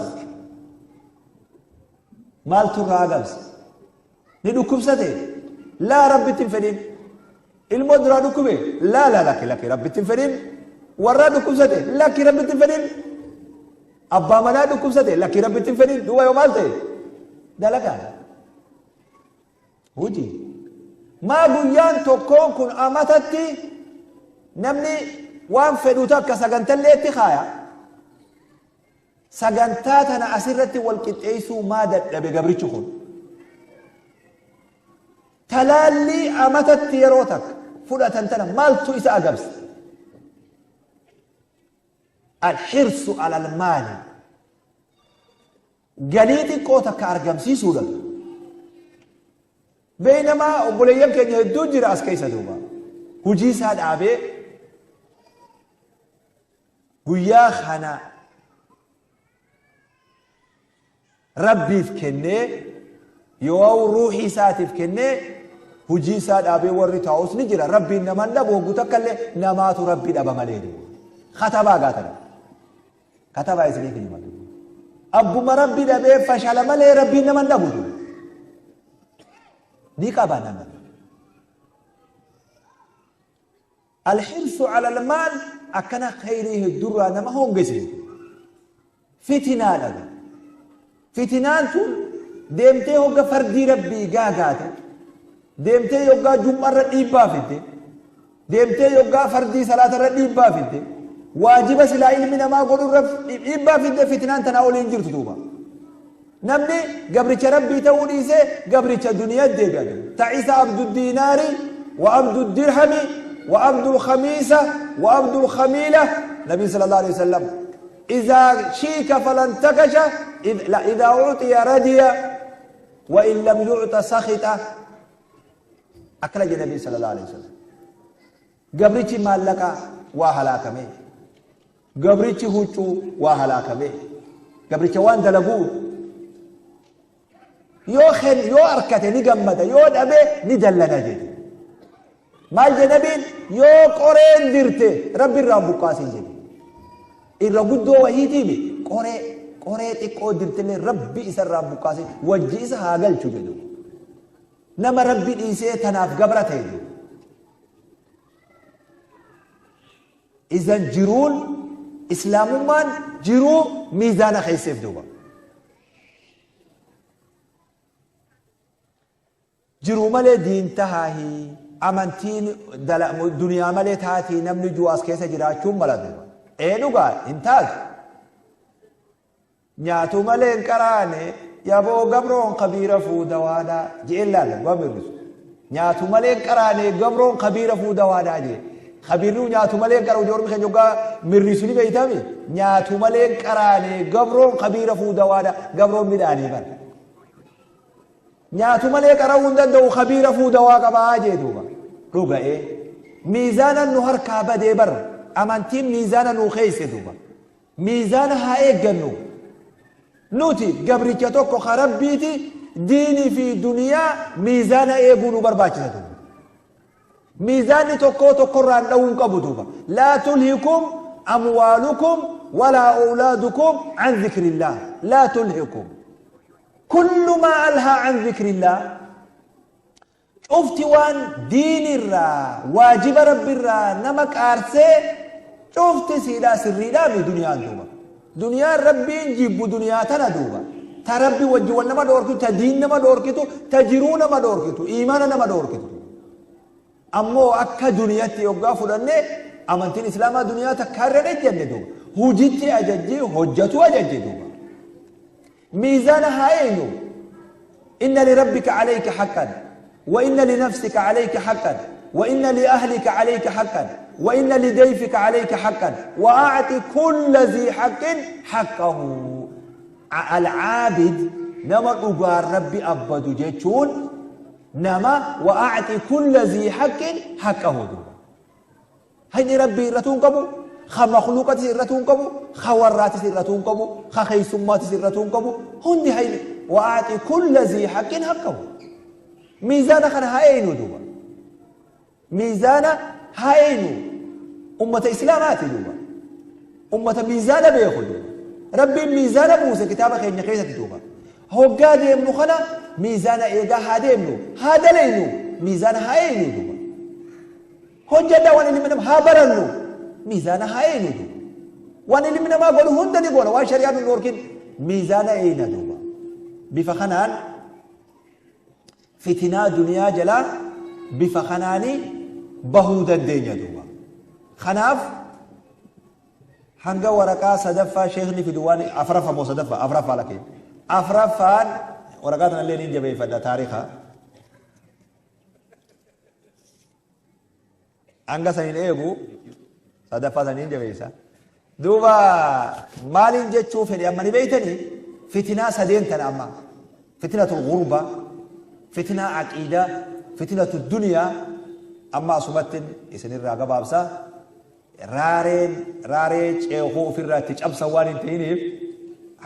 مالتو رأقبس ندو كبسته لا ربي تنفرين المدرة دكوبه لا لا لك لك ربي تنفرين ورا دكوبسته لك ربي تنفرين أبا منا دكوبسته لك ربي تنفرين دوا يوم مالته دلقا هوجي ما قيان تكون كن أمتتي نمني وان فدوتك كسجنت اللي تخايا سجنتاتنا أسرتي والكتئيسو ما دد بقبرتشكم تلالي أمتت يروتك فلا تنتنا مالتو إسا أقبس الحرص على المال قليتي قوتك أرقمسي سودا بينما أبوليان كان يهدو جراس كيسا دوبا هجي ساد أبي قيا خنا ربي فكني يو روحي ساتف كني هجي ساد أبي وري تاوس نجرا ربي نمان دبو قتكلي نمات ربي دبا مليدو خطبا قاتل خطبا يسلي كلمة أبو ما ربي دبي فشل ملي ربي نمان دبو نيكابا نمان الحرص على المال أكنا خيره الدرة نما هون قسي فتنان هذا فتنان تون ديمتي هوغا فردي ربي غاغاته ديمتي هوغا جمعة ديبا فيتي ديمتي هوغا فردي صلاة ديبا فيتي واجب سلا علم ما غدو رب ديبا فيتي فتنان تناولين جرت دوبا نمني قبرچ ربي توليسه قبرچ دنيا ديبا تعيس عبد الدينار وعبد الدرهم وعبد الخميسة وعبد الخميلة نبي صلى الله عليه وسلم إذا شيك فلن تكش لا إذا أعطي رضي وإن لم يعط سخط أكرج النبي صلى الله عليه وسلم قبرتي مالك وهلاكمي قبرتي هوتو وهلاكمي قبرتي وان دلقو يو خن يو أركته نقمته يو دبي ندلنا جدي ما الجنبين يو قرين درته ربي الرب قاسين جدي إن رب وهي تيبي قري قري تقو درتلي ربي إسر رب قاسين وجي إسا هاقل شجدو نما ربي إيسي تناف قبرته إذن جرون إسلام من جرو ميزان خيسيف دوبا جرو مالي دين تهاهي أمانتين دنيا مالي تهاتي نمني جواز كيسا جراچون مالا دوبا ايه دوغا انتاج نياتو مالي انقراني يابو قبرون قبيرة فودوادا جي إلا لغو نياتو مالي انقراني قبرون قبيرة فودوادا جي خبيرو نياتو مالي انقراني جورمي خنجوغا مريسوني بيتامي نياتو مالي انقراني قبرون قبيرة فودوادا قبرون مداني بر نياتو مالي قراون دندو خبيرة فودوا قبا جي دوبا روغا ايه ميزانا نهر كابا دي بر أمانتين ميزانا نوخيس دوبا ميزانها ايه جنو نوتي قبريكا توكو خربيتي ديني في دنيا ميزانا ايه قولوا برباكي دوبا ميزاني توكو توكو ران لون قبو دوبا لا تلهكم أموالكم ولا أولادكم عن ذكر الله لا تلهكم كل ما ألهى عن ذكر الله شفتي وان دين الرا واجب رب الرا نمك أرسي شفتي سيدا سري لا بدنيا دوبا دنيا ربي نجيب دنيا تنا دوبا تربي وجه نما دوركتو تدين نما دوركتو تجرون نما دوركتو إيمان نما دوركتو أمو أكا دنيا تيوغا فلانة أمانتين إسلام دنيا تكرر جنة دوبا هجتي أججي هجتو أججي دوبا ميزانها أينو إن لربك عليك حقا وإن لنفسك عليك حقا وإن لأهلك عليك حقا وإن لضيفك عليك حقا وأعط كل ذي حق حقه. العابد nama dhugaan Rabbi abbadu jechuun nama وأعط كل ذي حق حقه duuba. Hayni Rabbi irratuu hin qabu, ka makhluuqatis irratuu hin qabu, ka warraatis irratuu hin qabu, ka keeysummaatis irratuu hin qabu, hundi hayni وأعط كل ذي حق حقه. Miizaana kana haa eeynu duuba. Miizaana haa eeynu. Ummata Islaamaati duuba. Ummata miizaana beeku duuba. Rabbiin miizaana buuse kitaaba keenya keessatti duuba. Hoggaa deemnu kana miizaana eegaa haa deemnu, haa dalaynu, miizaana haa eeynu duuba. Hojjedhaa waan ilmi namaa haa barannu, miizaana haa eeynu duuba. Waan ilmi namaa godhu hunda ni goona, waan shari'aan nu dhorkin miizaana eeyna duuba. Bifa kanaan fitinaa duniyaa jalaa bifa kanaanii bahuu dandeenya duuba. Kanaaf hanga waraqaa sadaffaa sheekni fidu waan afraffaa moo sadaffaa afraffaa lakkee afraffaan waraqaa tanallee niin jabeeffadha taarika. Hanga saniin eegu sadaffaa saniin jabeessa. Duuba maaliin jechuu fedhe amma ni beeytanii fitinaa sadeen tana amma fitinatul gurba, fitinaa aqiidaa, fitinatu duniyaa amma asumattin isinirraa gabaabsa. Raareen raaree ceekuu ofirraa itti cabsan waan hin ta'iniif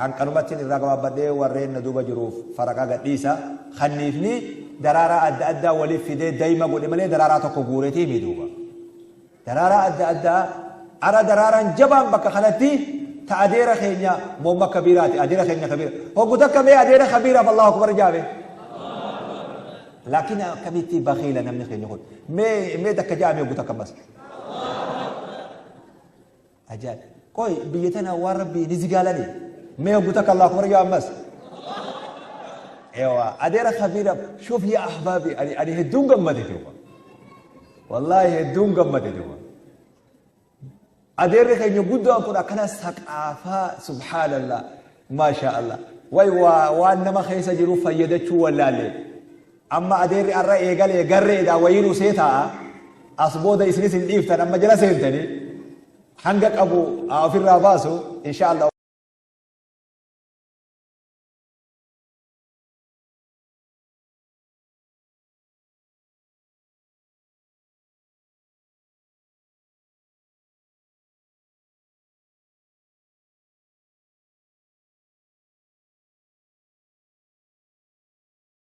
hanqanumattin irraa gabaabbadhee warreen na duuba jiruuf faraqaa gadhiisa. Kanniifni daraaraa adda addaa waliif fidee dayma godhe malee daraaraa tokko guuretii mi duuba. Daraaraa adda addaa ara daraaraan jabaan bakka kanatti ta adeera keenya moomma kabiiraati adeera keenya kabiira. Hoggu takka mee adeera kabiiraaf Allahu akbar jaame. Laakiin akkamitti bakiila namni keenya kun. Mee mee takka jaame hoggu takka ammas. Ajaa'ib. Qoy biyya tana waan rabbii ni zigaalani. Mee hoggu takka Allahu akbar jaa ammas. Ewa adeera kabiira shuf yaa ahbaabi ani ani hedduun gammade duuba. Wallaahi hedduun gammade duuba. Adeerri keenya guddaan kun akkana saqaafaa subhaanallah maashaa Allah. Way waa waan nama keessa jiru fayyadachuu wallaalle. Amma adeerri arra eegalee garreedha wayiin usee taa'a. As booda isinis hin dhiiftan amma jala seentanii. Hanga qabu haa ofirraa baasu insha Allah.